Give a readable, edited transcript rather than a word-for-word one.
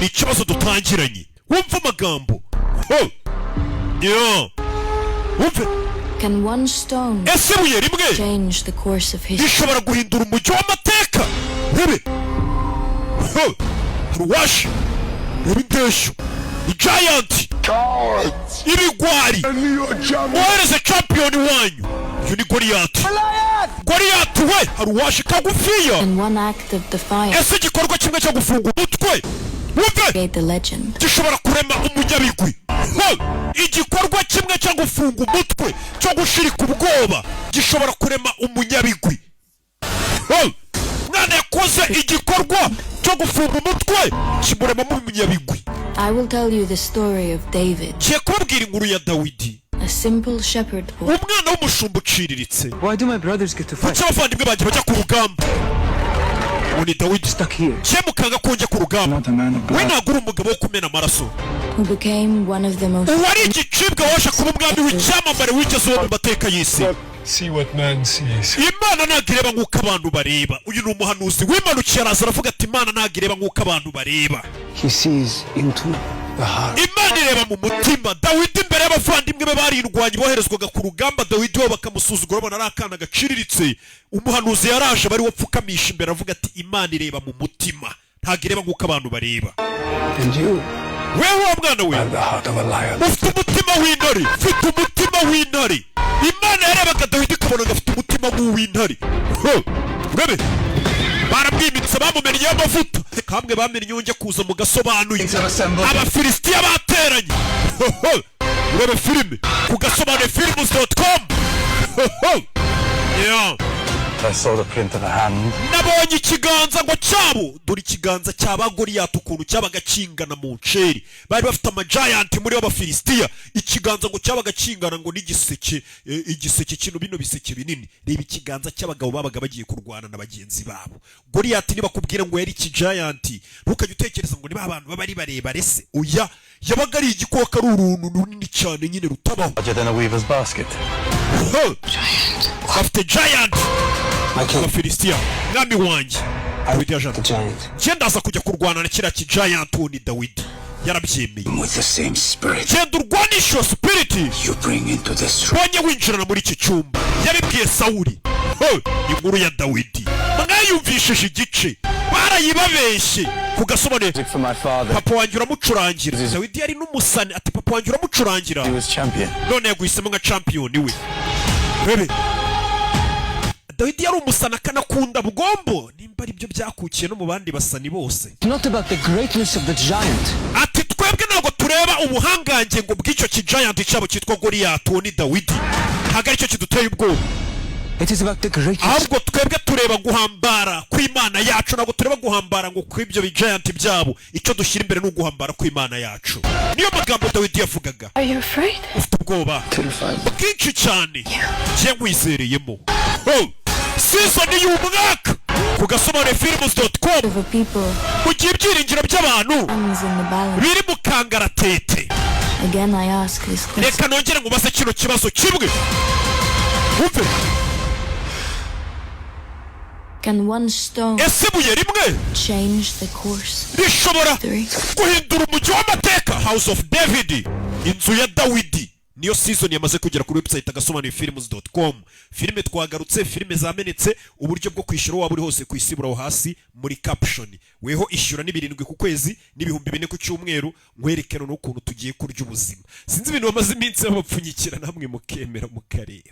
Ni ikibazo dutangiranye. Wumva amagambo. Ho! Yo, wumve. Can one stone Ese ibuye rimwe change the course of history? rishobora guhindura umujyi w'amateka? Rebe. Ho! Hari uwaje. Reba indeshyo, igiant, ibigwari. Wohereze champion wanyu. Uyu ni Goliyati. Goliyati we, hari uwaje kagufiya. Can one act of defiance Ese igikorwa kimwe cyo gufunga umutwe, wumve, create the legend? gishobora kurema umunyabigwi? Ho! Igikorwa kimwe cyo gufunga umutwe, cyo gushirika ubwoba, gishobora kurema umunyabigwi. Ho! Mwana yakoze igikorwa cyo gufunga umutwe, kimuremamo umunyabigwi. I will tell you the story of David, Ngiye kubabwira inkuru ya Dawidi, a simple shepherd boy umwana w'umushumba uciriritse. Why do my brothers get to fight? Kuki abavandimwe banjye bajya ku rugamba? Ubu ni Dawidi. Stuck here. Mukanga ko njya ku rugamba. Not a man of We blood. ntabwo uri umugabo wo kumena amaraso. who became one of the most Uwari igicibwa waje kuba umwami w'icyamamare wigeze uwo mu mateka y'isi. See what man sees. Imana ntabwo ireba nk'uko abantu bareba. Uyu ni umuhanuzi wimanukiye, araza aravuga ati: "Imana ntabwo ireba nk'uko abantu bareba." He sees into the heart. Imana ireba mu mutima. Dawidi imbere y'abavandimwe be barindwanye, boherezwaga ku rugamba, Dawidi we bakamusuzugura, babona ari akana gaciriritse. Umuhanuzi yaraje, bari wapfukamisha imbere, avuga ati: "Imana ireba mu mutima, ntabwo ireba nk'uko abantu bareba." And you Wewe wa mwana we Have the heart of a lion. ufite umutima w'intare, ufite umutima w'intare. Imana yarebaga Dawidi ikabona ngo afite umutima nk'uw'intare. Ho! Urebe, baramwimitse, bamumennyeho amavuta kamwe bamennyeho. Njya kuza mu gasobanuye, Abafilisitiya bateranye. Ho, ho! Urebe filime ku gasobanuye films.com. Yeah. I saw the print of a hand. Nabonye ikiganza ngo cyabo. Dore ikiganza cya ba Goliyati ukuntu cyabaga kingana mu nceri. Bari bafite amagiant muri b'Abafilisitiya. Ikiganza ngo cyabaga kingana ngo n'igiseke, igiseke kino, bino biseke binini. Reba ikiganza cy'abagabo babaga bagiye kurwana na bagenzi babo. Goliyati nibakubwira ngo yari ikigiant, ntukajya utekereza ngo niba abantu baba ari barebare se. Oya, yabaga ari igikoko, ari uruntu runini cyane nyine rutabaho. Larger than a weaver's basket. Huh! Bafite giant Abafilisitiya. Mwami wanjye, Dawidi yaje. The giant. Njye ndaza kujya kurwana na kiriya kigiant. Uwo ni Dawidi, yarabyemeye. With the same spirit Genda urwanishe iyo spirit you bring into this room. bonye winjirana muri iki cyumba. Yabibwiye Sawuli. Ho, inkuru ya Dawidi mwayumvishije igice, barayibabeshye ku gasobanuye. For my father. Papa wanjye uramucurangira. Dawidi yari n'umusani. Ati: "Papa wanjye uramucurangira." He was champion. None yaguhisemo nka champion we. Rebe, Dawidi yari umusani akanakunda bugombo, nimba ari byo byakukiye no mu bandi basani bose. It's not about the greatness of the giant. Ati: "Twebwe ntabwo tureba ubuhangange ngo bw'icyo kigiant cyabo cyitwa Goliyati." Uwo ni Dawidi. Ntabwo aricyo kiduteye ubwoba. It is about the greatness Ahubwo twebwe tureba guhambara kw'Imana yacu. Ntabwo tureba guhambara ngo kw'ibyo bigiant byabo. Icyo dushyira imbere ni uguhambara kw'Imana yacu. Niyo magambo Dawidi yavugaga. Are you afraid? Ufite ubwoba bwinshi cyane. Njye nkwizereyemo. Oh! Season y'umwaka ku gasobanuye films.com. Of a people Mu gihe ibyiringiro by'abantu hangs in the balance. biri mu kangaratete. Again I ask this question. Reka nongere nkubaze kino kibazo kimwe, wumve. Can one stone Ese ibuye rimwe change the course? rishobora Three. guhindura umujyi w'amateka? House of David, inzu ya Dawidi, niyo season yamaze kugera kuri website agasobanuye films.com. Filime twagarutse, filime zamenetse. Uburyo bwo kwishyura, waba uri hose ku isi, buraho hasi muri caption. Weho ishyura ni 7 ku kwezi n'4000 ku cyumweru. Nkwereke noneho ukuntu tugiye kurya ubuzima. Sinzi ibintu bamaze iminsi babapfunyikira, namwe mukemera mukareba.